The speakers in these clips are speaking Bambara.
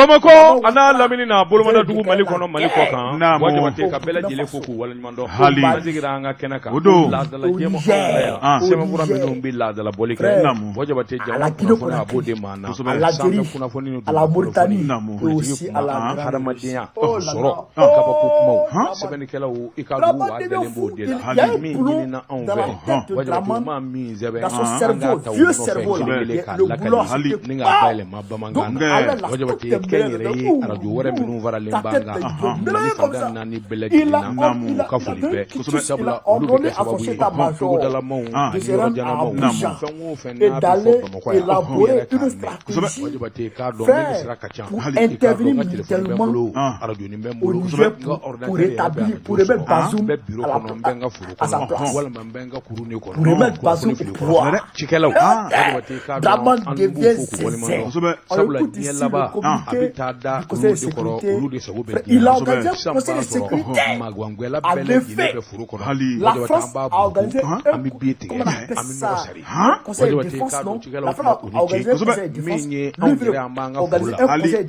Bamakɔ a n'a lamini n'a bolomada dugu Mali kɔnɔ Mali kɔ kan Buwa Jabate ka bɛɛ lajɛlen fo k'u waleɲuman dɔn hali an sigira an ka kɛnɛ kan o don laadala jɛma anw fɛ yan sɛbɛnfura minnu bɛ laadala bɔli kɛ Buwa Jabate jamana kunnafoni a b'o de maa na sanfɛ kunnafoni ni à la Mauritanie politiki kuma hadamadenya sɔrɔ kabako kumaw sɛbɛnnikɛlaw i ka dɔn u dalen b'o de la min ɲinina anw fɛ Buwa Jabate u maa min sɛbɛn an k'a ta u nɔfɛ kelen kelen k'a lakali ni k'a bayɛlɛma bamanankan na Buwa Jabate kɛnyɛrɛye arajo wɛrɛ minnu faralen b'an kan Mali fan naani bɛɛ lajɛlen na u ka foli bɛɛ sabula olu bɛ kɛ sababu ye togodalamaw ani yɔrɔjanamaw fɛn o fɛn n'a bɛ fɔ Bamakɔ yan u yɛrɛ k'a mɛn Buwa Jabate k'a dɔn ne ni sira ka ca i k'a dɔn n ka telefɔni bɛ n bolo arajoni bɛ n bolo n ka ordinateur yɛrɛ bɛ arajo sɔrɔ n bɛ biro kɔnɔ n bɛ n ka foro kɔnɔ walima n bɛ n ka kurun de kɔnɔ kunnafoni fili kɔnɔ cikɛlaw Buwa Jabate k'a dɔn an b'u fo k'u waleɲuman dɔn sabula diɲɛ laban a bɛ taa da olu de kɔrɔ olu de sago bɛ diɲɛ na sisan b'a sɔrɔ magwangwɛla bɛɛ lajɛlen bɛ foro kɔnɔ Buwa Jabate an b'a bugu an bɛ bin tigɛ an bɛ nɔgɔ sari Buwa Jabate k'a dɔn cikɛlaw fana u ni ce min ye anw yɛrɛ an b'an ka foro la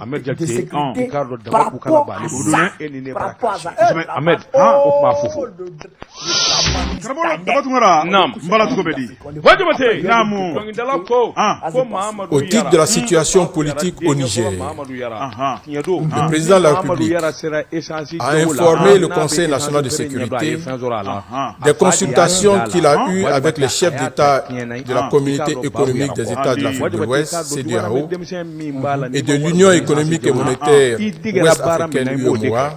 Ahmed Jakite i k'a dɔn daba kukala b'ale bolo e ni ne b'a kasi Ahmed o tuma fofo Karamɔgɔ Daba Tunkara Naam. N bala cogo bɛ di Buwa Jabate Naamu. Dɔnkilidala ko ko Mahamadu Au titre de la situation politique au Niger, le président de la République a informé le Conseil national de sécurité des consultations qu'il a eues avec les chefs d'État de la Communauté économique des États de l'Afrique de l'Ouest, CEDEAO, et de l'Union économique et monétaire ouest-africaine, UEMOA,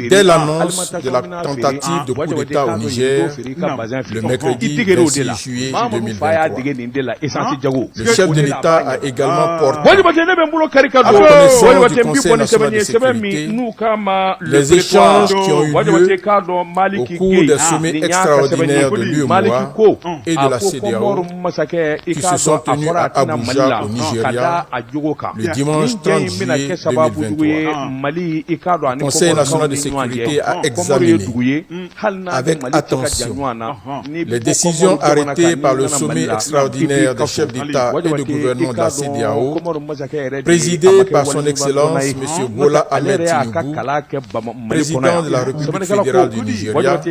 dès l'annonce de la tentative de coup d'État au Niger le mercredi 26 juillet 2023. Le chef de l'État a également porté à la connaissance du Conseil national de sécurité les échanges qui ont eu lieu au cours des sommets extraordinaires de l'UEMOA et de la CEDEAO qui se sont tenus à Abuja au Nigeria le dimanche 30 juillet 2023. Le Conseil national de sécurité a examiné avec attention les décisions arrêtées par le sommet extraordinaire des chefs d'État et de gouvernement de la CEDEAO, présidé par son Excellence M. Bola Ahmed Tinubu, président de la République fédérale du Nigeria,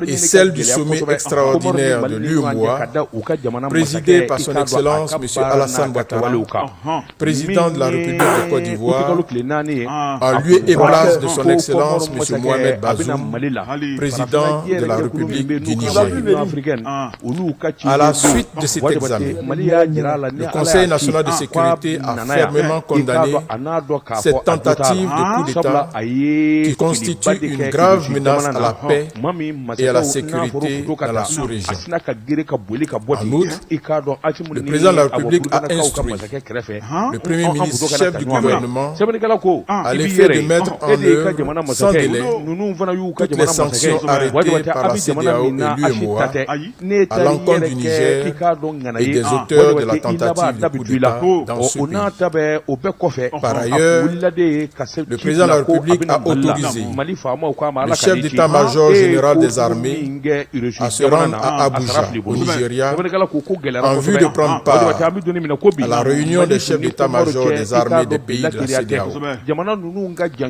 et celle du sommet extraordinaire de l'UEMOA, présidé par son Excellence M. Alassane Ouattara, président de la République de Côte d'Ivoire, en lieu et place de son Excellence M. Mohamed Bazoum, président de la République du Niger. À la suite de cet examen, le Conseil national de sécurité a fermement condamné cette tentative de coup d'État qui constitue une grave menace à la paix et à la sécurité dans la sous-région. En outre, le président de la République a instruit le Premier ministre chef du gouvernement à l'effet de mettre en œuvre sans délai toutes les sanctions arrêtées par la CEDEAO et l'UEMOA à l'encontre du Niger et des auteurs de la tentative de coup d'État dans ce pays. Par ailleurs, le président de la République a autorisé le chef d'état-major général des armées à se rendre à Abuja, au Nigeria, en vue de prendre part à la réunion des chefs d'état-major des armées des pays de la CEDEAO.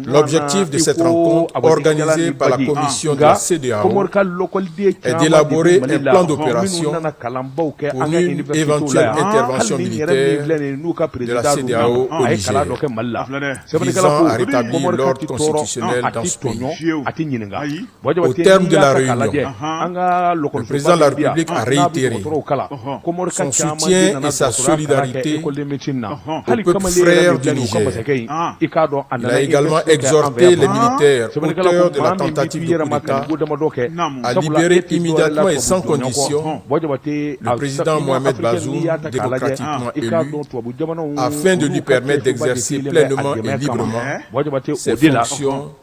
L'objectif de cette rencontre, organisée par la commission de la CEDEAO, est d'élaborer un plan d'opération pour une éventuelle intervention militaire de la CEDEAO au Niger, visant à rétablir l'ordre constitutionnel dans ce pays. Au terme de la réunion, le président de la République a réitéré son soutien et sa solidarité au peuple frère du Niger. Il a également exhorté les militaires auteurs de la tentative de coup d'État à libérer immédiatement et sans condition le président Mohamed Bazoum, démocratiquement élu, afin de lui permettre d'exercer pleinement et librement ses fonctions.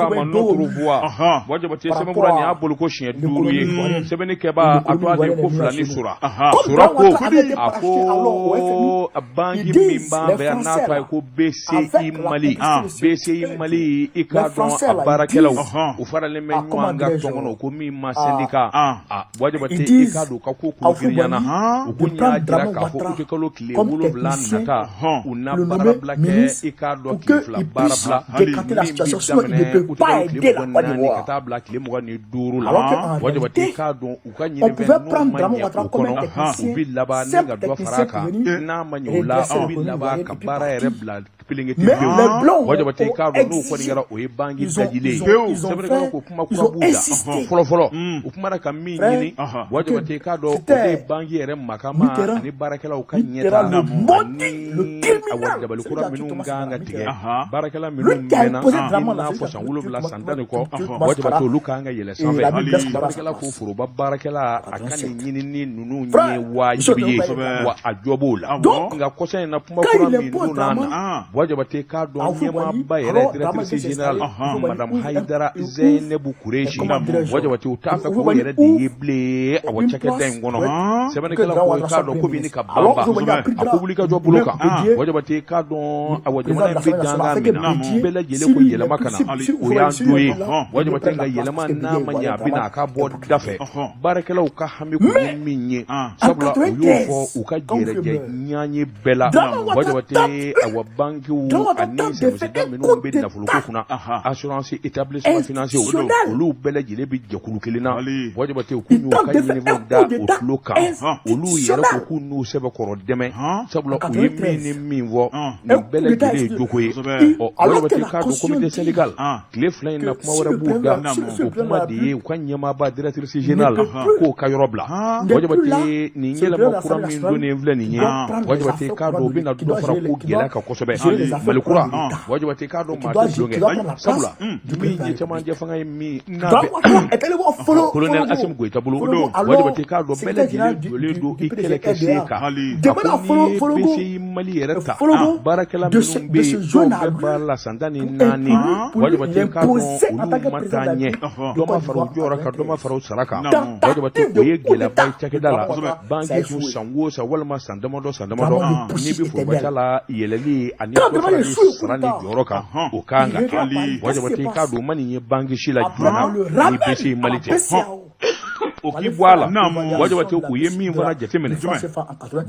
k'a ma Notre Voix. Buwa Jabate, sɛbɛnfura nin y'a bolo ko siɲɛ 5 ye. Sɛbɛnnikɛbaa a to a de ko fila ni sora sora ko a ko banki min b'an fɛ yan n'a tɔgɔ ye ko BCI Mali, BCI Mali, i k'a dɔn a baarakɛlaw u faralen bɛ ɲɔgɔn kan tɔn kɔnɔ ko min ma syndicat. A Buwa Jabate, i k'a dɔn u ka ko kologirinyana. U kun y'a jira k'a fɔ utikalo tile 7 nata, u na baarabila kɛ, i k'a dɔn tile 2 baarabila min bɛ daminɛ utikalo tile 24 ka taa bila tile 25 la. Buwa Jabate, i k'a dɔn u ka ɲinifɛn n'o ma ɲɛ o kɔnɔ, u bɛ laban ni ka dɔ fara a kan. N'a ma ɲɛ o la, u bɛ laban ka baara yɛrɛ bila pelenkete pewu. Buwa Jabate, i k'a dɔn n'o kɔni kɛra, o ye banki dajilen ye. Sɛbɛnnikɛlaw ko kuma kura b'u da fɔlɔ fɔlɔ. U kumana ka min ɲini, Buwa Jabate, i k'a dɔn o de ye banki yɛrɛ makama ani baarakɛlaw ka ɲɛtaa ani awa dabali kura minnu kan ka tigɛ. Baarakɛla minnu mɛnna, i n'a fɔ san 7, san 10 ni kɔ, Buwa Jabate, olu kan ka yɛlɛ sanfɛ. Sɛbɛnnikɛla ko foroba baarakɛla a ka nin ɲinini ninnu ye wajibi ye, wa a jɔ b'o la. Nka kɔsa in na, kuma kura min donna na, Buwa Jabate, k'a dɔn ɲɛmaaba yɛrɛ, directrice générale madame Hayidara Zɛnɛbu Kuresi, Buwa Jabate, u t'a fɛ k'o yɛrɛ de ye bilen awa cakɛda in kɔnɔ. Sɛbɛnnikɛla ko i k'a dɔn ko bɛ ka banba a ko wulikajɔ bolo kan. Buwa Jabate, k'a dɔn awa jamana in bɛ dankan min na, bɛɛ lajɛlen ko yɛlɛma ka na, o y'an jo ye, Buwa Jabate. Nka yɛlɛma n'a ma ɲɛ a bɛ na a ka bɔ da fɛ, baarakɛlaw ka hami kun ye min ye, sabula u y'o fɔ u ka jɛrɛjɛ ɲɔgɔnye bɛɛ la, Buwa Jabate, awa bankiw ani service minnu bɛ nafoloko kunna, assurance, établissement financier, olu bɛɛ lajɛlen bɛ jɛkulu kelen na. Buwa Jabate, u k'u y'u ka ɲinifɛnw da o tulo kan. Olu yɛrɛ ko k'u n'u sɛbɛkɔrɔ dɛmɛ, sabula u ye min ni min fɔ, nin bɛɛ lajɛlen ye jogo ye. Ɔ Buwa Jabate, k'a dɔn comité syndical, tile 2 in na, kuma wɛrɛ b'u da. O kuma de ye u ka ɲɛmaaba directrice générale k'o ka yɔrɔ bila. Buwa Jabate, nin yɛlɛma kura min donnen filɛ nin ye, Buwa Jabate, k'a dɔn u bɛna dɔ fara ko gɛlɛya kan kosɛbɛ. Mali kura, Buwa Jabate, k'a dɔn maa tɛ tulon kɛ, sabula min ye cɛmancɛ fanga ye min n'a bɛ colonel Assimi Goïta bolo, Buwa Jabate, k'a dɔn bɛɛ lajɛlen jɔlen don i kɛlɛkɛ sen kan. A ko n'i ye BCI Mali yɛrɛ ta, baarakɛla minnu bɛ yen, dɔw bɛ baara la san 14, Buwa Jabate, k'a dɔn olu ma taa ɲɛ, dɔ ma fara u jɔyɔrɔ kan, dɔ ma fara u sara kan. Buwa Jabate, o ye gɛlɛyaba ye cakɛda la. Banki dun, san o san walima san damadɔ san damadɔ, n'i bɛ foroba la, yɛlɛli ani dɔ farali sara ni jɔyɔrɔ kan, o kan ka kɛ. Buwa Jabate, k'a dɔn o ma nin ye banki si la joona ni BCI Mali tɛ, o k'i bɔ a la. Buwa Jabate, u ye min fana jateminɛ,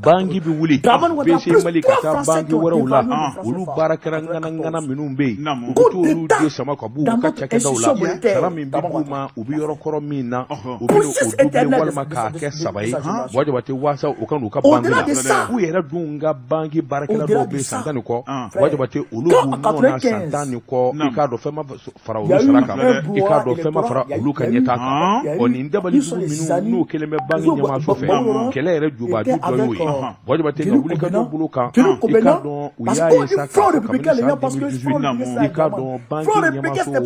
banki bɛ wuli BCI Mali ka taa banki wɛrɛw la, olu baarakɛla ŋanaŋana minnu bɛ yen, u bɛ t'olu de sama ka b'u ka cakɛdaw la. Sara min bɛ d'u ma, u bɛ yɔrɔ kɔrɔ min na, u bɛ o doubler walima k'a kɛ 3 ye, Buwa Jabate, waasa u ka n'u ka banki la. U yɛrɛ dun ka banki baarakɛla dɔw bɛ san 10 ni kɔ, Buwa Jabate, olu b'u nɔ na san 10 ni kɔ. I k'a dɔn fɛn ma fara olu sara kan, i k'a dɔn fɛn ma fara olu ka ɲɛtaa kan. Ɔ nin dabali jugu minnu n'o kɛlen bɛ banki ɲɛmaaso fɛ, kɛlɛ yɛrɛ jubaju dɔ y'o ye, Buwa Jabate, ka wulikajɔ bolo kan. I k'a dɔn u y'a ye sa k'a fɔ kabini san 2018, i k'a dɔn banki ɲɛmaaso a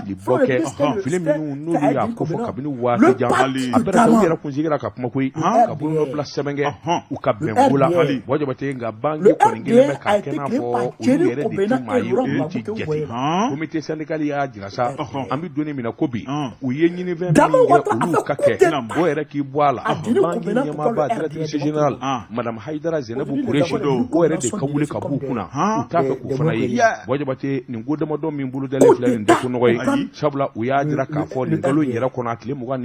ye filibɔ kɛ, fili minnu n'olu y'a kofɔ kabini waati jan. A bɛɛ u yɛrɛ kun sigira ka kuma koyi, ka bolonɔbila sɛbɛn kɛ u ka bɛnko la, Buwa Jabate. Nka banki kɔni kɛlen bɛ k'a kɛ n'a fɔ olu yɛrɛ de ti maa ye, olu ti jate. Comité syndical y'a jira sa, an bɛ don min na ko bi, u ye ɲinifɛn min kɛ olu ka kɛ, o yɛrɛ k'i bɔ a la. Banki ɲɛmaaba, directrice générale madame Hayidara Zɛnɛbu Kuresi, o yɛrɛ de ka wuli ka b'u kunna, u t'a fɛ k'o fana ye. Buwa Jabate, nin ko damadɔ min bolodalen filɛ nin tɛ ko nɔgɔ ye, sabula u y'a jira k'a fɔ nin kalo in yɛrɛ kɔnɔ, a tile 24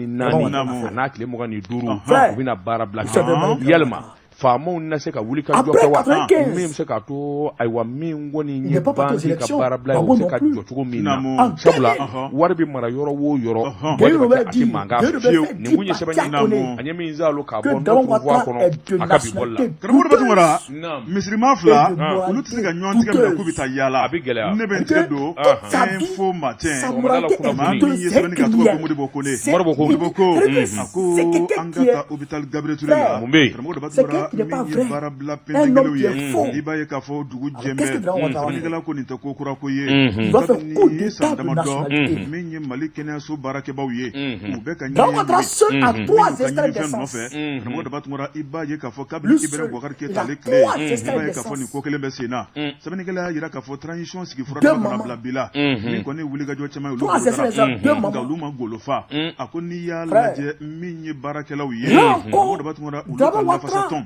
a n'a tile 25, u bɛna baara bila kɛ. Yalima faamaw na se ka wuli ka jɔ kɛ wa, min bɛ se k'a to ayiwa min kɔni ye banki ka baara bila ye, o bɛ se ka jɔ cogo min na? Sabula wari bɛ mara yɔrɔ o yɔrɔ, Buwa Jabate, a tɛ mankan fɛ fiyewu. Nin kun ye sɛbɛn ye an ye min zalo k'a bɔ Notre Voix kɔnɔ a ka bi bɔli la. Karamɔgɔ Daba Tunkara, misirima fila, olu tɛ se ka ɲɔgɔn tigɛ minɛ k'u bɛ taa yaala. A bɛ gɛlɛya. Ne bɛ n tigɛ don Info Matin. Maa min ye sɛbɛnni kɛ, a tɔgɔ ko Modibo Kone. Modibo Kone. Modibo ko a ko an ka taa hôpital Gabriel Touré la. Mun bɛ yen? Karamɔgɔ Daba Tunkara, min ye baarabila pentekelenw ye, i b'a ye k'a fɔ dugu jɛlen bɛ. Sɛbɛnnikɛla ko nin tɛ ko kura ko ye. Kabini san damadɔ, min ye Mali kɛnɛyaso baarakɛbaw ye, u bɛ ka ɲɛɲini ka ɲinifɛn nɔfɛ. Karamɔgɔ Daba Tunkara, i b'a ye k'a fɔ kabini Ibrahim Boubacar Keita ale tile, i b'a ye k'a fɔ nin ko kelen bɛ sen na. Sɛbɛnnikɛla y'a jira k'a fɔ transition sigi fura dama kana bila bi la, min kɔni wulikajɔ caman ye olu bolodara, nka olu ma golo fa. A ko n'i y'a lajɛ, min ye baarakɛlaw ye, Karamɔgɔ Daba Tunkara, olu ka lafasatɔn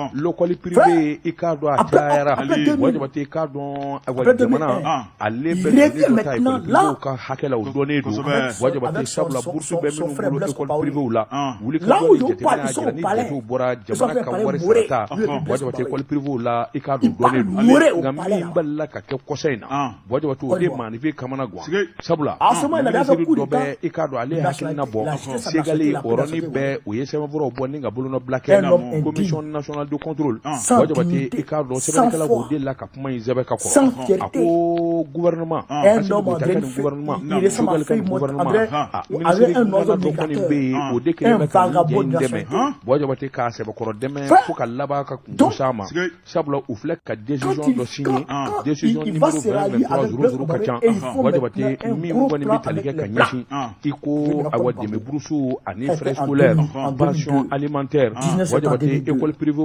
L'école privée, i k'a dɔn a cayara. Buwa Jabate, i k'a dɔn, ayiwa, jamana ale bɛ dɔ ta école privée ka hakɛ la, o dɔnnen don, Buwa Jabate, sabula bourse bɛ minnu bolo école privée la, wulikajɔ ni jateminɛ y'a jira ni jatew bɔra jamana ka wari sarata, Buwa Jabate, école privée la, i k'a dɔn dɔnnen don. Nka min balila ka kɛ kɔsa in na, Buwa Jabate, o de maaninfin kamana gan, sabula minisiri dɔ bɛ, i k'a dɔn, ale ye hakilina bɔ Segali, o yɔrɔnin bɛɛ u ye sɛbɛnfuraw bɔ ni ka bolonɔbila kɛ Commission nationale de contrôle. Buwa Jabate, i k'a dɔn, sɛbɛnnikɛla k'o delila ka kuma in sɛbɛn ka kɔrɔ, a ko gouvernement, Assimi Goïta ka nin gouvernement, Choguel ka nin gouvernement, a minisiri ŋana dɔ kɔni bɛ yen, o de kɛlen bɛ ka nin jɛ in dɛmɛ, Buwa Jabate, k'a sɛbɛkɔrɔ dɛmɛ fo ka laban ka kunko s'a ma, sabula u filɛ ka décision dɔ signé. décision numéro 20 23 00 ka ca Buwa Jabate, min kɔni bɛ tali kɛ ka ɲɛsin i ko awa dɛmɛ burusu ani frais scolaires, pension alimentaire, Buwa Jabate, école privée,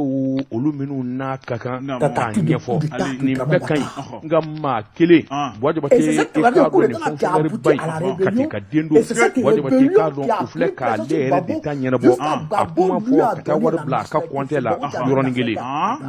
olu minnu n'a ka kan k'a ɲɛfɔ, nin bɛɛ ka ɲi. Nka maa kelen, Buwa Jabate, i k'a dɔn nin fonctionnaire ba in Kati ka den don, Buwa Jabate, i k'a dɔn u filɛ k'ale yɛrɛ de ta ɲɛnabɔ, a kuma fɔ ka taa wari bila a ka compte la yɔrɔnin kelen,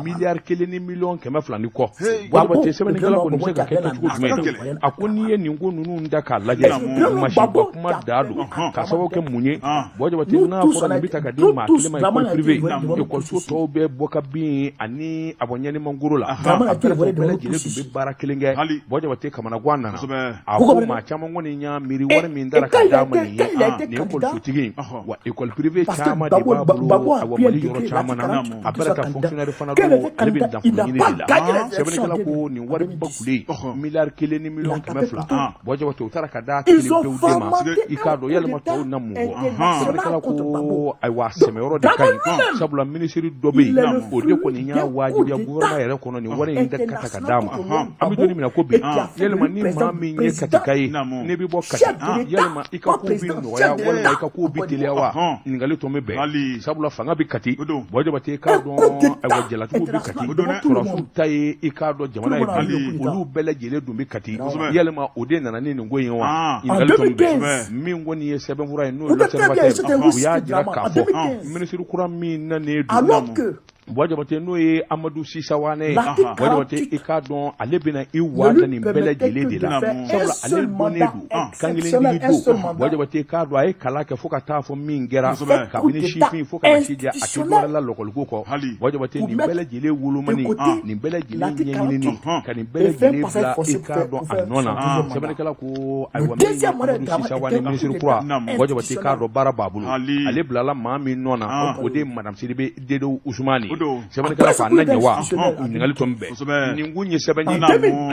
miliyari 1 ni miliyɔn 200 ni kɔ. Buwa Jabate, sɛbɛnnikɛla ko nin bɛ se ka kɛ kɛcogo jumɛn? A ko n'i ye nin ko ninnu da k'a lajɛ, masiba kuma da don. K'a sababu kɛ mun ye? Buwa Jabate, n'a fɔra nin bɛ ta ka di maa kelen ma école privée, ekɔliso tɔw bɛɛ bɔ ka bin ani a bɔ ɲɛnimangoro la, a bɛɛ lajɛlen tun bɛ baara kelen kɛ. Buwa Jabate kamanagan nana. A ko maa caman kɔni y'a miiri wari min taara ka d'a ma nin ye, nin ye ekɔlisotigi ye wa, école privée caman de b'a bolo, awa Mali yɔrɔ caman na. A bɛɛ ta fonctionnaire fana don, ale bɛ nafolo ɲini de la. Sɛbɛnnikɛla ko nin wari ba kule, miliyari 1 ni miliyɔn 200, Buwa Jabate, u taara ka d'a kelen pewu de ma. I k'a dɔn yalima tɔw na mun fɔ? Sɛbɛnnikɛla ko ayiwa, sɛmɛyɔrɔ de ka ɲi, sabula minisiri dɔ bɛ yen, o de kɔni y'a wajibiya gouvernement yɛrɛ kɔnɔ nin wari in ka ta ka d'a ma. An bɛ don min na ko bi, yalima ni maa min ye Katika ye, ne bɛ bɔ Kati, yalima i ka ko bɛ nɔgɔya walima i ka ko bɛ teliya wa? Ɲininkali tɔ bɛ bɛn, sabula fanga bɛ Kati. Buwa Jabate, i k'a dɔn ayiwa, jalatigiw bɛ Kati, sɔrɔdasiw ta ye, i k'a dɔn jamana ye bi, olu bɛɛ lajɛlen dun bɛ Kati. Yalima o de nana ni nin ko in ye wa? Ɲininkali tɔ bɛ bɛn. Min kɔni ye sɛbɛnfura ye, n'o ye L'Observateur, u y'a jira k'a fɔ minisiri kura min nanen don, Buwa Jabate, n'o ye Amadu Sisawane ye, Buwa Jabate, i k'a dɔn ale bɛna i wa da nin bɛɛ lajɛlen de la, sabula ale dɔnnen don, kankelentigi don. Buwa Jabate, i k'a dɔn a ye kalan kɛ fo ka taa fɔ min kɛra kabini sifin fo ka na si jɛ, a tɛ dɔwɛrɛ la lɔkɔliko kɔ. Buwa Jabate, nin bɛɛ lajɛlen wolomani, nin bɛɛ lajɛlen ɲɛɲinini ka nin bɛɛ lajɛlen bila, i k'a dɔn a nɔ na. Sɛbɛnnikɛla ko ayiwa, min ye Amadu Sisawane minisiri kura, Buwa Jabate, i k'a dɔn baara b'a bolo. Ale bilala maa min nɔ na, o de ye madame Sidibe Dedew Usumani. Sɛbɛnnikɛla ko a na ɲɛ wa? Ɲininkali tɔ min bɛɛ nin kun ye sɛbɛn ye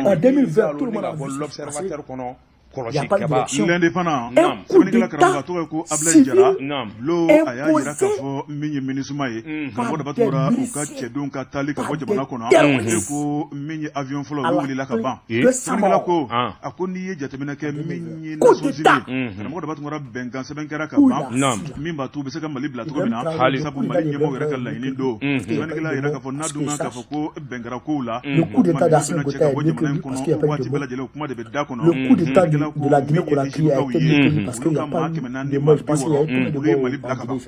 En 2020, tout le monde a bɔ vu. L'Observateur kɔnɔ. Il kɔlɔsi kɛba L'Indépendant, sɛbɛnnikɛla karamɔgɔ a tɔgɔ ye ko Ablaye Jara Lo, a y'a jira k'a fɔ min ye MINUSMA ye, karamɔgɔ Daba Tunkara, u ka cɛdenw ka taali ka bɔ jamana kɔnɔ, e ko min ye avion fɔlɔ, olu wulila ka ban. Sɛbɛnnikɛla ko a ko n'i ye jateminɛ kɛ, min ye Nations Unies, karamɔgɔ Daba Tunkara, bɛnkan sɛbɛn kɛra ka ban min b'a to u bɛ se ka Mali bila cogo min na, sabu Mali ɲɛmɔgɔw yɛrɛ ka laɲini don. Sɛbɛnnikɛla y'a jira k'a fɔ n'a dun kan k'a fɔ ko bɛn kɛra kow la, o tuma ninnu bɛna cɛ ka bɔ jamana in kɔnɔ waati bɛɛ lajɛlen, o kuma de bɛ da kɔnɔ. Sɛbɛnnikɛla ko min ye Égyptekaw ye, olu ka maa 400 ni maa 60, olu ye Mali bila ka ban.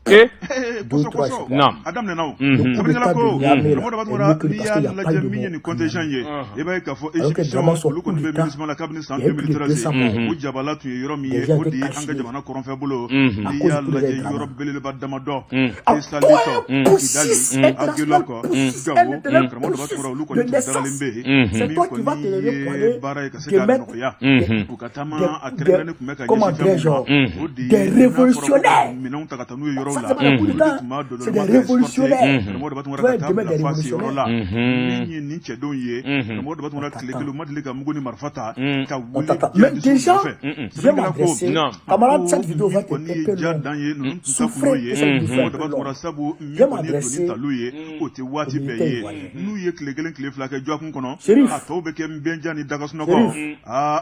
Kosɔ a daminɛna o. Sɛbɛnnikɛla ko karamɔgɔ Daba Tunkara, n'i y'a lajɛ min ye nin contingent ye, i b'a ye k'a fɔ Égyptiens olu kɔni bɛ MINUSMA la kabini san 2013. U jabala tun ye yɔrɔ min ye, o de ye an ka jamana kɔrɔnfɛ bolo. N'i y'a lajɛ yɔrɔ belebeleba damadɔ, Tessalit, Kidali, Aguelhok, Gawo, karamɔgɔ Daba Tunkara, olu kɔni tun dagalen bɛ yen. Min kɔni ye baara ye ka se k'a nɔgɔya u ka taama, a kɛrɛnkɛrɛnnen tun bɛ ka ɲɛsin fɛn min ma, o de ye n'a fɔra ko minɛnw ta ka taa n'u ye yɔrɔw la, olu de tun b'a dɔn des révolutionnaires. Karamɔgɔ Daba Tunkara, ka taa bila fo a seyɔrɔ la. Min ye nin cɛdenw ye, karamɔgɔ Daba Tunkara, tile kelen u ma deli ka mugu ni marifa ta ka wuli jihadistes nɔfɛ. Sɛbɛnnikɛla ko a ko min kɔni ye ja dan ye, ninnu tun ta kun y'o ye, karamɔgɔ Daba Tunkara, sabu min kɔni ye doni taliw ye, o tɛ waati bɛɛ ye. N'u ye tile kelen tile fila kɛ dɔgɔkun kɔnɔ, a tɔw bɛ kɛ nbɛnja ni dagasunɔgɔ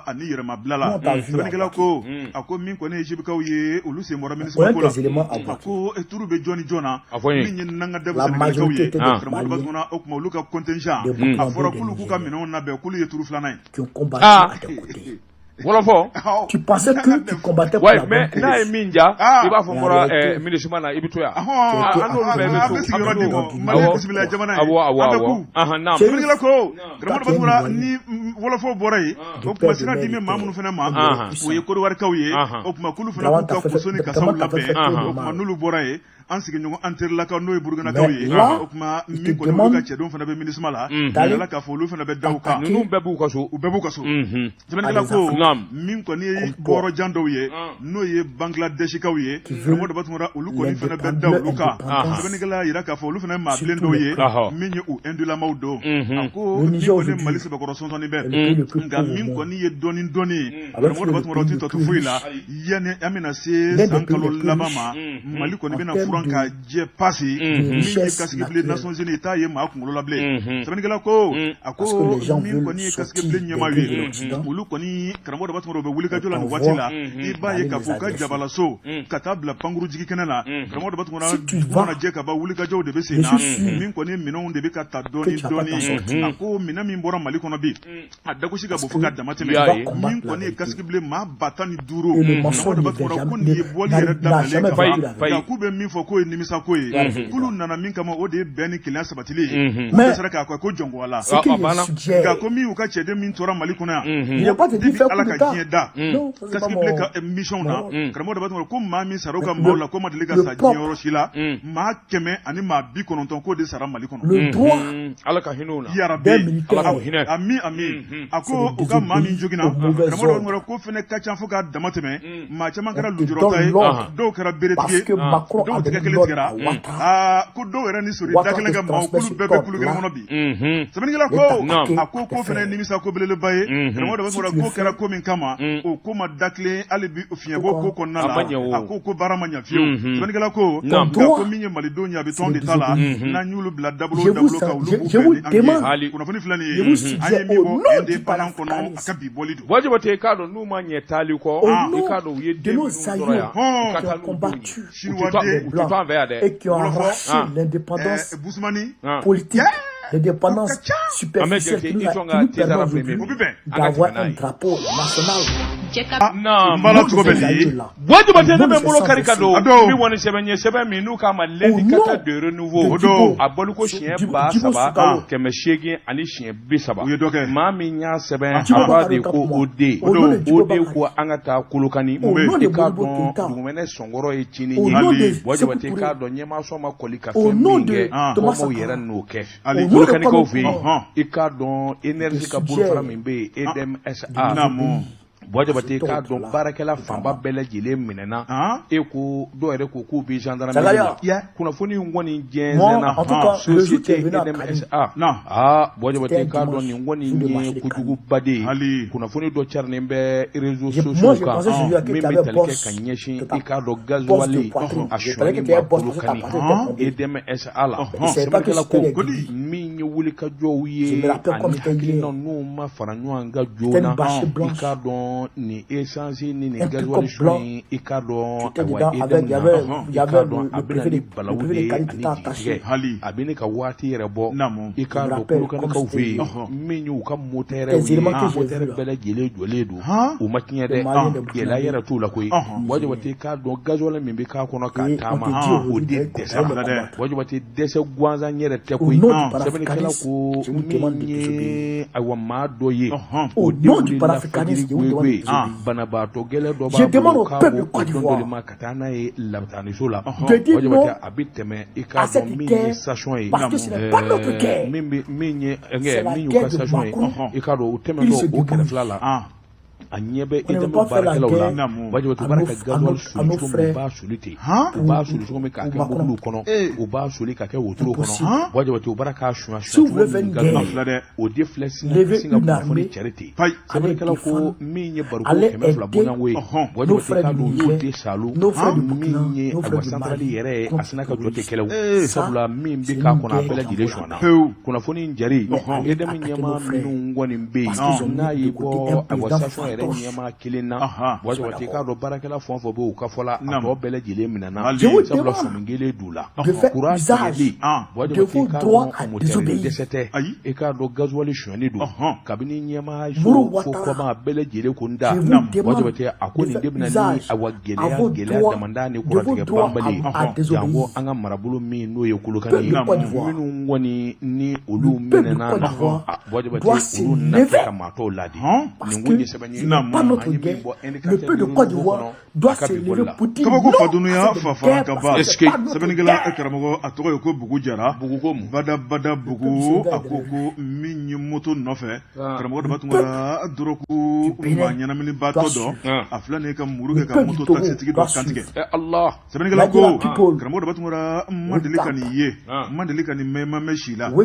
ani yɛrɛmabila la. Sɛbɛnnikɛla ko a ko min kɔni ye Égyptekaw ye, olu sen bɔra MINUSMA ko la. A ko turu bɛ jɔn ni jɔn na? Min ye Nanga Dɛfu Sɛnɛgalikaw ye, karamɔgɔ Daba Tunkara, o tuma olu ka contingent, a fɔra k'olu k'u ka minɛnw labɛn, k'olu ye turu filanan ye. Wɔlɔfɔ. Tu pensais que tu combattais pour la mais bonne n'a ye cause. Min ja, Ah. i b'a fɔ n Mais en bɔra réalité, MINUSMA na, i bɛ to yan. An An n'olu bɛɛ bɛ bɛ to. sigiyɔrɔ di Awɔ, Mali ye bisimila jamana ye. Awɔ, awɔ, An bɛ awɔ. ku. Ahan, naam. Sɛbɛnnikɛla ko karamɔgɔ Toi, tu es Daba Tunkara, un ni wɔlɔfɔw bɔra yen, o tuma sira di bɛ maa minnu fana ma, o ye Kɔdiwarikaw ye. O tuma k'olu fana Dramane k'u ka t'a fait koso ni kasaw Dramane t'a fait labɛn. faire trop O de tuma mal. n'olu bɔra yen, an sigiɲɔgɔn an terilakaw, n'o ye Burukinakaw Mais ye, là, o tuma il min te kɔni olu ka demande cɛdenw fana bɛ MINUSMA la, d'aller yala k'a fɔ olu fana bɛ da u kan. Ninnu bɛɛ b'u ka so. U bɛɛ b'u ka so. À Sɛbɛnnikɛla des ko Africains min kɔni ye comme toi bɔyɔrɔjan dɔw ye, n'o ye Bangladeshikaw ye, qui karamɔgɔ veulent Daba Tunkara, olu kɔni fana bɛ da olu kan. l'indépendance, Sɛbɛnnikɛla y'a jira k'a fɔ olu fana ye maa bilen surtout dɔw les ye, peuples. Min ye u indulamaw don. A ko Le min Niger kɔni ye aujourd'hui Mali sɛbɛkɔrɔ sɔnsɔnni bɛ est le pays le plus nka pauvre au min monde, kɔni ye dɔɔni dɔɔni ye, avec karamɔgɔ le Daba Tunkara, o pays tɛ le tɔ to plus foyi la. riche, Yanni an bɛna se l'un des san pays kalo les plus laban riches ma, Mali kɔni en bɛna termes furan dɔrɔn ka jɛ pasi min ye casque bleu Nations Unies i t'a ye maa kunkolo la bilen. Sɛbɛnnikɛla ko a ko min kɔni ye casque bleu ɲɛmaa ye, olu kɔni, karamɔgɔ Daba Tunkara, u bɛ wulikajɔ la nin waati la. I b'a ye k'a fɔ u ka jabalaso ka taa bila pankuru jigi kɛnɛ la, karamɔgɔ Daba Tunkara, dugu mana jɛ ka ban, wulikajɔw de bɛ sen na. Min kɔni minɛnw de bɛ ka ta dɔɔni dɔɔni. A ko minɛn min bɔra Mali kɔnɔ bi, a dagosi ka bon fo ka dama tɛmɛ. Min kɔni ye casque bleu maa 15 000, karamɔgɔ Daba Tunkara, ko nin ye bɔli yɛrɛ daminɛlen ka ban, nka k'u bɛ min fɔ k'o ye nimisako ye. K'olu nana min kama, o de ye bɛn ni kelenya sabatili ye. K'u dɛsɛra k'a kɛ, ko jɔnko Ala. Nka ko min y'u ka cɛden min tora Mali kɔnɔ yan, depuis Ala ka diɲɛ da, casque bleu ka mission na, karamɔgɔ Daba Tunkara, ko maa min sara u ka maaw la, ko ma deli ka sa diɲɛ yɔrɔ si la, maa 190 k'o de sara Mali kɔnɔ. Le droit Ala ka hinɛ u la. Yarabi. Ala k'u hinɛ. Ami ami. A ko u ka maa min joginna, karamɔgɔ Daba, ko fana ka ca fo k'a dama tɛmɛ. Maa caman kɛra lujuratɔ ye, dɔw kɛra beretigi ye, dɔw tigɛ kelen tigɛra. Aa, ko dɔw yɛrɛ ni sori da kelen ka maaw, k'olu bɛɛ bɛ kulu kelen kɔnɔ bi. Sɛbɛnnikɛla ko a ko ko fana ye nimisa ko belebeleba ye. Karamɔgɔ Daba Tunkara, ko kɛra ko min kama, o ko ma da tilen hali bi fiɲɛbɔ ko kɔnɔna la. A ko ko baara ma ɲɛ fiyewu. Sɛbɛnnikɛla ko nka ko min ye malidenw ye, a bɛ tɔn de ta la, n'an y'olu bila dabolo dabolo kan, olu b'u bɛn ni an ye. Kunnafoni filɛ nin ye, an ye min bɔ Indépendant kɔnɔ, a ka bi bɔli don. Buwa Jabate, i k'a dɔn n'u ma ɲɛ taali kɔ, i k'a dɔn u ye den minnu sɔrɔ yan, u ka taa n'u denw ye, u tɛ to an fɛ yan dɛ. Wɔlɔfɔ Busumani politique, l'indépendance superficielle qui nous permet aujourd'hui d'avoir un drapeau national. N b'a la cogo bɛ nin ye. Buwa Jabate, ne bɛ n bolo kari ka don min kɔni sɛbɛn ye, sɛbɛn min n'u k'a ma L'Indicateur de Renouveau, a bɔli ko siɲɛ 3830. U ye dɔ kɛ. Maa min y'a sɛbɛn, a b'a de ko OD OD ko an ka taa Kolokani. I k'a dɔn dugumɛnɛ sɔnkɔrɔ ye cinin ye. Buwa Jabate, i k'a dɔn ɲɛmaa ma kɔli ka fɛn min kɛ, kɔmɔw yɛrɛ n'o kɛ Kolokanikaw fɛ yen. I k'a dɔn énergie ka bolofara min bɛ yen, EDM SA, Buwa Jabate, k'a dɔn baarakɛla fanba bɛɛ lajɛlen minɛna. E ko dɔw yɛrɛ ko k'u bɛ gendarmerie la. Kunnafoni in kɔni jɛnsɛnna société EDM SA. Aa, Buwa Jabate, k'a dɔn nin kɔni ye kojuguba de ye. Kunnafoni dɔ carinen bɛ réseaux sociaux kan min bɛ tali kɛ ka ɲɛsin, i k'a dɔn, gasoil a sonyani ma Kolokani EDM SA la. Sɛbɛnnikɛla ko min ye wulikajɔw ye ani hakilina n'u ma fara ɲɔgɔn kan joona, i k'a dɔn nin essence ni nin gasoil sonya, i k'a dɔn, ayiwa, EDM na, i k'a dɔn a bɛ na ni balawu de ye ani jigitigɛ, a bɛ ne ka waati yɛrɛ bɔ. I k'a dɔn Kolokanikaw fɛ yen, min y'u ka moteur ye, moteur bɛɛ lajɛlen jɔlen don, u ma tiɲɛ dɛ, gɛlɛya yɛrɛ t'u la koyi. Buwa Jabate, k'a dɔn gasoil min bɛ k'a kɔnɔ k'a taama, o de dɛsɛra. Buwa Jabate, dɛsɛ gansan yɛrɛ tɛ koyi. Sɛbɛnnikɛla ko min ye, ayiwa, maa dɔ ye, o de wulila fajiri goyegoye, banabaatɔ gɛlɛn dɔ b'a bolo, k'a b'o dɔn ma ka taa n'a ye labitaniso la. Buwa Jabate, a bɛ tɛmɛ, i k'a dɔn min ye station ye, min bɛ min ye min y'u ka station ye, i k'a dɔn o tɛmɛntɔ o kɛrɛfɛla la, a ɲɛ bɛ EDM baarakɛlaw la. Buwa Jabate, u b'a ka gasoil soli cogo min, u b'a soli ten, u b'a soli cogo min k'a kɛ mobiliw kɔnɔ, u b'a soli ka kɛ wotoro kɔnɔ. Buwa Jabate, u b'a k'a sunya cogo min gasoil, o de filɛ sin ka kunnafoni cari ten. Sɛbɛnnikɛla ko min ye bariko 200 bɔɲɔgɔnko ye, Buwa Jabate, k'a dɔn u y'o de salu. Min ye, ayiwa, centrale yɛrɛ ye, a sinna ka jɔ ten kɛlɛw, sabula min bɛ k'a kɔnɔ, a bɛɛ lajɛlen sonyana. Kunnafoni in jari, EDM ɲɛmaa minnu kɔni bɛ yen, n'a y'i bɔ, ayiwa, station yɛrɛ ɲɛmaa kelen na, Buwa Jabate, k'a dɔn baarakɛla fɛn o fɛn bɛ u ka fɔ la, a tɔ bɛɛ lajɛlen minɛna, sabula sɔmi kelen d'u la courant tigɛli. Buwa Jabate, k'a dɔn moteur dɛsɛ tɛ, i k'a dɔn gasoil sonyani don kabini ɲɛmaa fo kɔma bɛɛ lajɛlen ko n da. Buwa Jabate, a ko nin de bɛna ni, ayiwa, gɛlɛya gɛlɛya damanda ni kurantigɛ banbali ye, janko an ka marabolo min n'o ye Kolokani ye. Minnu kɔni ni olu minɛna na, Buwa Jabate, olu na kɛ ka maa tɔw laadi. Nin kun ye sɛbɛn ye an ye min bɔ Indicateur de Renouveau kɔnɔ, a ka bi bɔli la. Kabako fadunuya fa fara ka ban. Sɛbɛnnikɛla karamɔgɔ, a tɔgɔ ye ko Bugu Jara. Bugu ko mun? Bada bada Bugu, a ko ko min ye moto nɔfɛ, karamɔgɔ Daba Tunkara, dɔrɔgu maa ɲɛnaminibaatɔ dɔ, a filɛ nin ye ka muru kɛ ka moto takisitigi dɔ kantigɛ. Sɛbɛnnikɛla ko karamɔgɔ Daba Tunkara, n ma deli ka nin ye, n ma deli ka nin mɛn, ma mɛn si la. A ko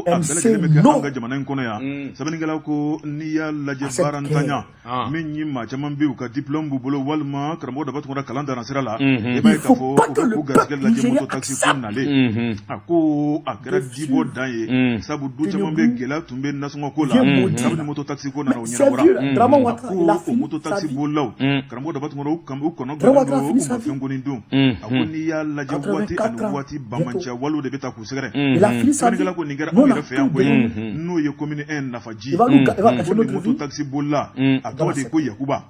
a bɛɛ lajɛlen bɛ kɛ an ka jamana in kɔnɔ yan. Sɛbɛnnikɛla ko n'i y'a lajɛ baara baarantanya min ye maa caman bɛ u ka diplôme b'u bolo walima karamɔgɔ Daba Tunkara kalan danna sira la i b'a ye k'a fɔ u bɛ k'u garisɛgɛ lajɛ moto taxi ko nalen a ko a kɛra jibɔ dan ye sabu du caman bɛ gɛlɛya tun bɛ nasɔngɔ ko la kabini moto taxi ko nana o ɲɛnabɔra a ko o moto taxi bolilaw karamɔgɔ Daba Tunkara u kɔnɔ gannen don u ma fɛn kɔni dun a ko n'i y'a lajɛ waati ani waati banbaanciya walew de bɛ taa k'u sɛgɛrɛ sɛbɛnnikɛla ko nin kɛra anw yɛrɛ fɛ yan koyi n'o ye commune 1 Nafaji ko nin moto taxi bolila a tɔgɔ de ye ko Yakuba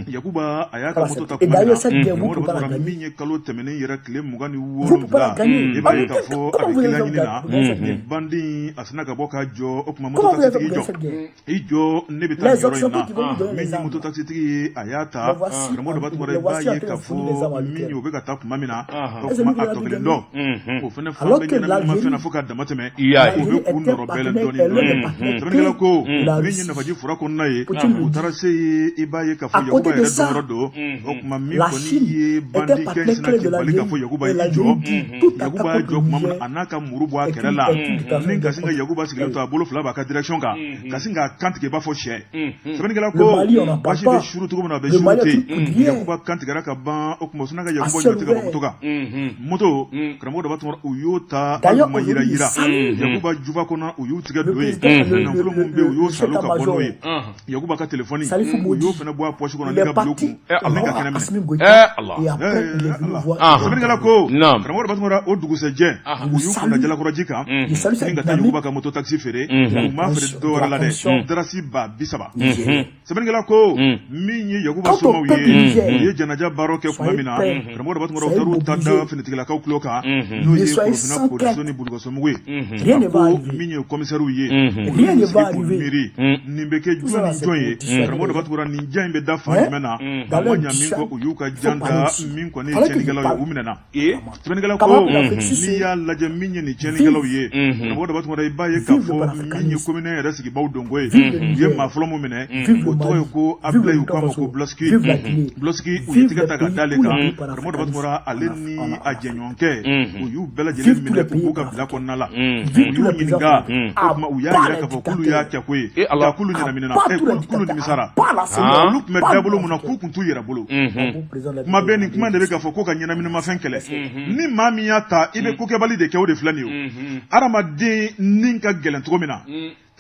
Yakuba a y'a ka moto ta tuma min na karamɔgɔ Daba Tunkara min ye kalo tɛmɛnen yɛrɛ tile 27 i b'a ye k'a fɔ a bɛ kiliyan ɲini na nin bandi a sinna ka bɔ ka jɔ o tuma moto taxi tigi jɔ i jɔ ne bɛ taa yɔrɔ in na min ye moto taxitigi ye a y'a ta karamɔgɔ Daba Tunkara i b'a ye k'a fɔ min ye o bɛ ka taa tuma min na o tuma a tɔ kelen dɔ o fana fan bɛ ɲɛnaminimafɛn na fo ka dama tɛmɛ o bɛ k'u nɔrɔ bɛɛ dɔɔnin dɔɔnin sɛbɛnnikɛla ko min ye Nafaji fura kɔnɔna ye u taara se yen i b'a ye k'a fɔ Yakuba yɛrɛ dɔnyɔrɔ don o tuma min kɔni ye bandikɛ in sinna k'i bali k'a fɔ Yakuba ye i jɔ Yakuba y'a jɔ tuma min na a n'a ka muru bɔ a kɛrɛ la ni ka sin ka Yakuba sigilen to a bolo fila b'a ka direction kan ka sin k'a kan tigɛ i b'a fɔ sɛ sɛbɛnnikɛla ko basi bɛ suru cogo min na a bɛ suru ten Yakuba kan tigɛra ka ban o tuma u sinna ka Yakuba ɲɔti ka bɔ moto kan moto karamɔgɔ Daba Tunkara u y'o ta hali u ma yira yira Yakuba jufa kɔnɔ u y'u tigɛ don yen nafolo min bɛ yen u y'o salu ka bɔ n'o ye Yakuba ka téléphone u y'o fana bɔ a poche kɔnɔ ni ka bila u kun ni ka kɛnɛ minɛ sɛbɛnnikɛla ko karamɔgɔ Daba Tunkara o dugusɛjɛ u y'u kunda Jalakɔrɔji kan ni ka taa Yakuba ka moto taxi feere u m'a feere dɔwɛrɛ la dɛ dalasi 30,000 sɛbɛnnikɛla ko min ye Yakuba somaw ye u ye janaja baaraw kɛ tuma min na karamɔgɔ Daba Tunkara u taar'u ta da finitigilakaw tulo kan n'o ye Korofina polisiw ni Bulukasobugu ye ko min ye kɔmisɛriw ye olu y'u sigi k'u miiri nin bɛ kɛ jɔn ni jɔn ye karamɔgɔ Daba Tunkara nin jan in bɛ da fan jumɛn na a ma ɲa min kɔ u y'u ka jan da min kɔni ye tiɲɛnikɛlaw ye u minɛna sɛbɛnnikɛla ko n'i y'a lajɛ min ye nin tiɲɛnikɛlaw ye karamɔgɔ Daba Tunkara i b'a ye k'a fɔ min ye commune yɛrɛ sigibaw donko ye u ye maa fɔlɔ min minɛ o tɔgɔ ye ko Abulayi u k'a ma ko Bulɔsiki Bulɔsiki u ye tigɛ ta ka d'ale kan karamɔgɔ Daba Tunkara ale ni a jɛɲɔgɔnkɛ u y'u bɛɛ lajɛlen minɛ u b'u ka bila kɔnɔna la u y'u ɲininka o tuma u y'a jira k'a fɔ k'olu y'a kɛ ko ye nka k'olu ɲɛnaminina k'olu nimisara olu tun bɛ dabolo mun na k'u tun t'u yɛrɛ bolo kuma bɛɛ nin kuma de bɛ k'a fɔ ko ka ɲɛnaminimafɛn kɛlɛ ni maa min y'a ta i bɛ kokɛbali de kɛ o de filɛ nin ye hadamaden ni ka gɛlɛn cogo min na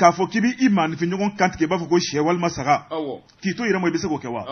k'a fɔ k'i b'i maaninfinɲɔgɔn kan tigɛ i b'a fɔ ko sɛ walima saga k'i to yɛrɛ ma i bɛ se k'o kɛ wa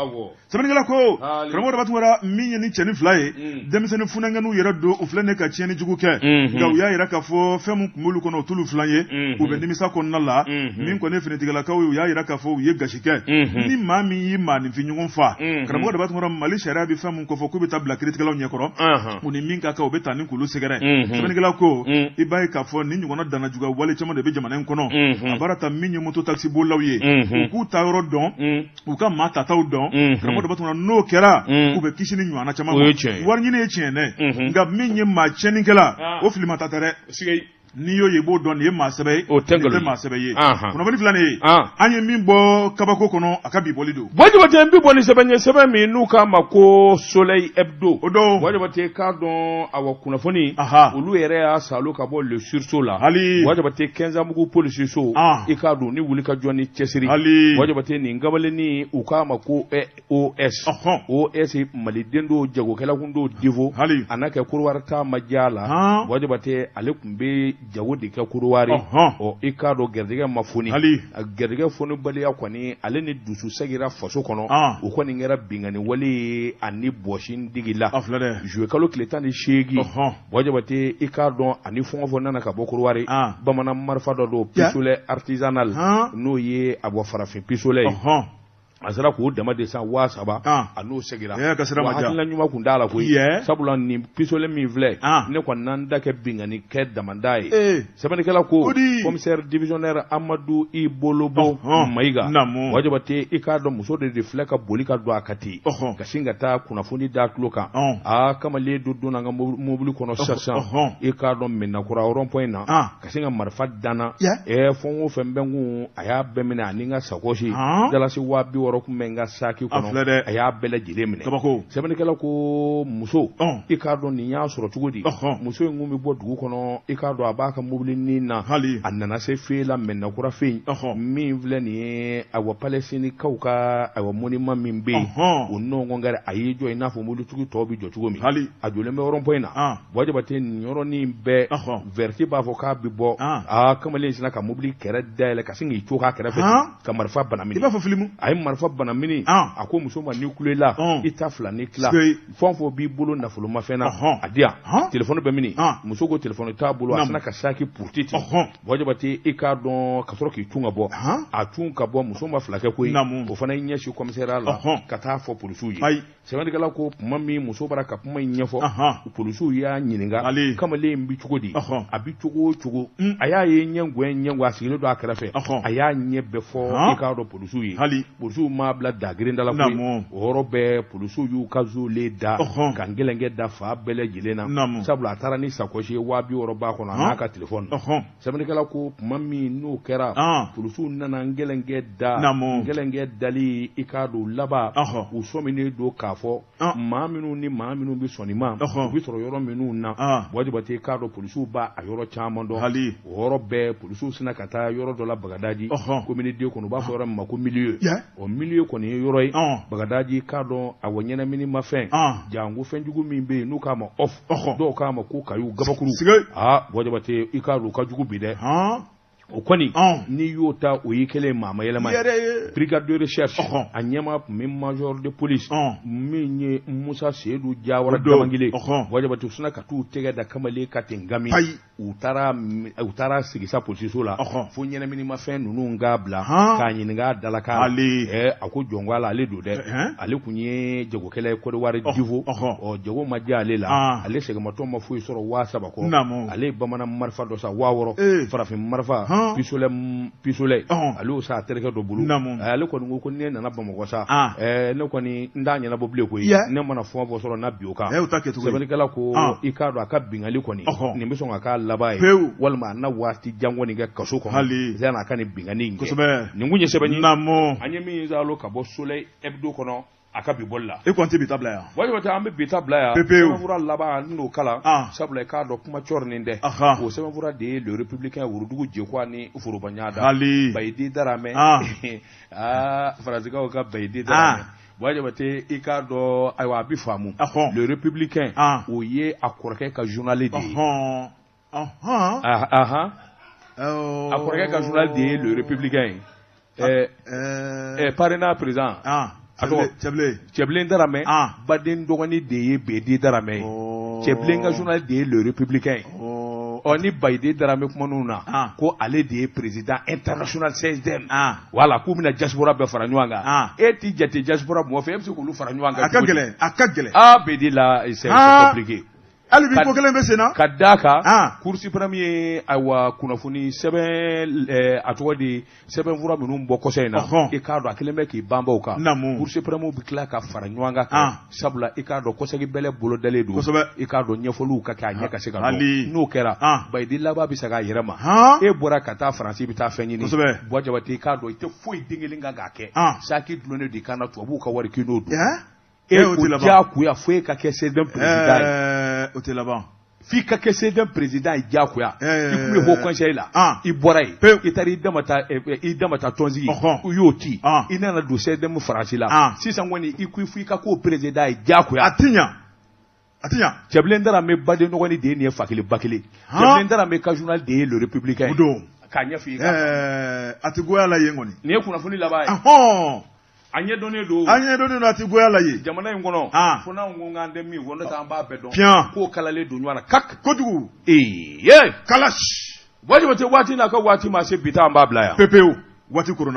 sɛbɛnnikɛla ko karamɔgɔ Daba Tunkara min ye ni cɛnin fila ye denmisɛnnin funankɛninw yɛrɛ don u filɛ nin ka tiɲɛni jugu kɛ nka u y'a jira k'a fɔ fɛn min tun b'olu kɔnɔ o t'olu filan ye u bɛ nimisa kɔnɔna la min kɔni ye finitigilakaw ye u y'a jira k'a fɔ u ye gasi kɛ ni maa min y'i maaninfinɲɔgɔn faa karamɔgɔ Daba Tunkara Mali sariya bɛ fɛn min kofɔ k'u bɛ taa bila kiiritigɛlaw ɲɛkɔrɔ u ni min ka kan u bɛ taa ni k'olu sɛgɛrɛ sɛbɛnnikɛla ko i b'a ye k'a fɔ nin ɲɔgɔnna dannajuguya wale caman de bɛ jamana in kɔnɔ a baara ta min ye moto taxi bolilaw ye u k'u ta yɔrɔ dɔn u ka maa tataw dɔn karamɔgɔ Daba Tunkara n'o kɛra u bɛ kisi nin ɲɔgɔnna caman ma wari ɲini ye tiɲɛ dɛ nka min ye maa tiɲɛnikɛla o filima ta tɛ dɛ n'i y'o ye i b'o dɔn nin ye maa sɛbɛ ye o tɛ maa sɛbɛ ye kunnafoni filɛ nin ye an ye min bɔ kabako kɔnɔ a ka bi bɔli don Buwa Jabate n bi bɔ ni sɛbɛn ye sɛbɛn min n'u k'a ma ko Soleil Hebdo o don Buwa Jabate k'a dɔn awa kunnafoni olu yɛrɛ y'a salo ka bɔ le sursaut la hali Buwa Jabate Kɛnzanbugu polisiso i k'a dɔn ni wuli ka jɔ ni cɛsiri hali Buwa Jabate nin kamalennin u k'a ma ko OS OS maliden don jagokɛla kun don Divo hali a n'a kɛ Korowari taa ma diya la Buwa Jabate ale tun bɛ jago de kɛ Korowari ɔ i k'a dɔn garijɛgɛ ma foni hali garijɛgɛ fonibaliya kɔni ale ni dusu segira faso kɔnɔ o kɔni kɛra binkanni wale ye ani bɔsi digi la juillet kalo tile 18 Buwa Jabate i k'a dɔn ani fɛn o fɛn nana ka bɔ Korowari bamanan marifa dɔ don pistolet artisanal n'o ye a bɔ farafin pistolet ye a sera k'o dama de san 3000 a n'o segira wa hakilina ɲuman kun t'a la koyi sabula nin pistolet min filɛ ne kɔni na n da kɛ binkanni kɛ damanda ye sɛbɛnnikɛla ko commissaire divisionnaire Amadu I Bolobo Mayiga Buwa Jabate i k'a dɔn muso de filɛ ka boli ka don a kan ten ka sin ka taa kunnafoni d'a tulo kan aa kamalen dɔ donna an ka mobili kɔnɔ sisan i k'a dɔn Mɛnakura rond point na ka sin ka marifa da n na fɛn o fɛn bɛ n kun a y'a bɛɛ minɛ ani n ka sakɔsi dalasi 60,000. 60 tun bɛ n ka saki kɔnɔ, a y'a bɛɛ lajɛlen minɛ. Sɛbɛnnikɛla ko muso, i k'a dɔn nin y'a sɔrɔ cogo di? Muso in kun bɛ bɔ dugu kɔnɔ, i k'a dɔn a b'a ka mobilinin na, a nana se feu la Mɛdinakura feu min filɛ nin ye, awa Palɛstinikaw ka awa monument min bɛ yen, o nɔgɔn kɛra, a y'i jɔ i n'a fɔ mobilitigi tɔw bɛ jɔ cogo min, a jɔlen bɛ rond-point na. Buwa Jabate, nin yɔrɔnin bɛɛ vɛrɛti b'a fɔ k'a bɛ bɔ, aa kamalen sinna ka mobili kɛrɛ dayɛlɛ ka sin k'i to k'a kɛrɛfɛ ka marifa banamini. I b'a fɔ filimu. A ye marifa banamini, a ko muso ma, n'i kulela i ta fila ni tila, fɛn o fɛn b'i bolo nafolomafɛn na, a di yan. Telefɔni bɛ mini? Muso ko telefɔni t'a bolo. A sinna ka saki puruti ten. Buwa Jabate, i k'a dɔn ka sɔrɔ k'i cun ka bɔ, a cun ka bɔ, muso ma fila kɛ koyi, o fana y'i ɲɛsin commissariat la ka taa fɔ polisiw ye. Sɛbɛnnikɛla ko tuma min muso bɔra ka kuma in ɲɛfɔ, polisiw y'a ɲininka kamalen in bɛ cogo di, a bɛ cogo o cogo, a y'a ye ɲɛgɛn ɲɛgɛn a sigilen don a kɛrɛfɛ, a y'a ɲɛ bɛɛ fɔ i k'a dɔn polisiw ye. Polisiw m'a bila dagirinda la koyi, o yɔrɔ bɛɛ polisiw y'u ka zolen da ka gɛlɛnkɛ da fan bɛɛ lajɛlen na, sabula a taara ni sakɔsi ye 60 000 b'a kɔnɔ, a n'a ka telefɔni. Sɛbɛnnikɛla ko tuma min n'o kɛra, polisiw nana gɛlɛnkɛ da, gɛlɛnkɛ dali, i k'a dɔn laban u sɔminen don k'a fɔ maa minnu ni maa minnu bɛ sɔn ma, u bɛ sɔrɔ yɔrɔ minnu na. Buwa Jabate, i k'a dɔn polisiw b'a a yɔrɔ caman dɔn. Hali o yɔrɔ bɛɛ polisiw sinna ka taa yɔrɔ dɔ la Bagadaji commune deux kɔnɔ, u b'a fɔ yɔrɔ min ma ko milieu. O milieu kɔni ye yɔrɔ ye Bagadaji, k'a dɔn a wa ɲɛnaminimafɛn janko fɛnjugu min bɛ yen n'u k'a ma off, dɔw k'a ma ko kayu gabakuru. Aa Buwa Jabate, i k'a dɔn u ka jugu bi dɛ. O kɔni n'i y'o ta, o y'i kɛlen maa yɛlɛma ye. Brigade de recherche a ɲɛmaa tun bɛ major de police min ye Musa Seyidu Jawara Damangile. Buwa Jabate, u sinna ka t'u tɛgɛ da kamalen kan ten gami. U taara sigi sa polisiso la fo ɲɛnaminimafɛn ninnu k'a bila k'a ɲininka a dalakan. A ko jɔn ko Ala, ale don dɛ, ale tun ye jagokɛla ye Kɔdiwari Divo. Ɔ jago ma diya ale la, ale sɛgɛmatɔ ma foyi sɔrɔ 3000 kɔ. Ale ye bamanan marifa dɔ san 6000, farafin marifa pistolet, ale y'o san a terikɛ dɔ bolo. Ale kɔni ko ne nana Bamakɔ sa, ne kɔni n t'a ɲɛnabɔ bilen koyi, ne mana fɛn o fɛn sɔrɔ na bi o kan. Sɛbɛnnikɛla ko i k'a dɔn a ka binkanni kɔni nin bɛ sɔn ka k'a laban ye, walima a na waati jan kɔni kɛ kaso kɔnɔ yanni a ka nin binkanni in kɛ. Nin kun ye sɛbɛn ye an ye min zalo ka bɔ Soleil Hebdo kɔnɔ a ka bi bɔli la. E ko an tɛ bi ta bila yan. Buwa Jabate, an bɛ bi ta bila yan. Pepewu. Sɛbɛnfura laban n n'o kalan. Sabula i k'a dɔn kuma cɔrinen tɛ. O sɛbɛnfura de ye Le Républicain worodugu jɛkuwa ni foroba ɲada. Hali. Bayidi Daramɛ. Aa Faransikaw ka Bayidi Daramɛ. Buwa Jabate, i k'a dɔn ayiwa a bɛ faamu. Le Républicain o ye a kɔrɔkɛ ka journal de ye. A kɔrɔkɛ ka journal de ye Le Républicain ye. Parena président. A tɔgɔ Cɛbilen Daramɛ baden dɔgɔnin de ye Bedi Daramɛ ye. Cɛbilen ka journal de ye Le Républicain ye. Ɔ ni Bayidi Daramɛ kuman'u na ko ale de ye président international CSDM. Wala k'u bɛna diaspora bɛɛ fara ɲɔgɔn kan. E t'i jate diaspora mɔgɔ fɛ, e bɛ se k'olu fara ɲɔgɔn kan. A ka gɛlɛn, a ka gɛlɛn. Ah Bedi la c'est compliqué. Hali bi ko kelen bɛ sen na. Ka d'a kan Cour suprême ye ayiwa kunnafoni sɛbɛn a tɔgɔ di sɛbɛnfura minnu bɔ kɔsa in na, i k'a dɔn a kelen bɛ k'i banba o kan. Cour suprême bɛ tila ka fara ɲɔgɔn kan, sabula i k'a dɔn kɔsegi bɛlɛ bolodalen don, i k'a dɔn ɲɛfɔliw ka kɛ a ɲɛ ka se ka dɔn. N'o kɛra Bayidi laban bɛ segin a yɛrɛ ma. E bɔra ka taa Faransi, i bɛ taa fɛn ɲini. Buwa Jabate, i k'a dɔn i tɛ foyi den kelen kan k'a kɛ, saki dulonnen don i kan na, tubabuw ka wari k'i n'o dun. E ko diyagoya fo e ka kɛ CSDM président ye. O tɛ laban. F'i ka kɛ CSDM président ye diyagoya. I tun bɛ haut conseil la. I bɔra yen. I taara i dama ta tɔnsigi. U y'o ci. I nana don CSDM Faransi la. Sisan kɔni i ko f'i ka k'o président ye diyagoya. A tɛ ɲa. A tɛ ɲa. Cɛbilen Daramɛ baden dɔgɔnin de ye nin ye fa kelen ba kelen. Cɛbilen Daramɛ ka journal de ye Le Républicain ye. O don. K'a ɲɛfɔ i ye. A tɛ goya la yen kɔni. Nin ye kunnafoni laban ye. A ɲɛdɔnnen don. A ɲɛdɔnnen don, a tɛ goya la yen. Jamana in kɔnɔ. Fo n'anw ko k'an tɛ min fɔ, n'o tɛ an b'a bɛɛ dɔn. Tiɲɛ. K'o kalalen don ɲɔgɔn na kak. Kojugu. Ee. Kalashi. Buwa Jabate, waati n'a ka waati ma se, bi ta an b'a bila yan. Pepewu, waati koronna.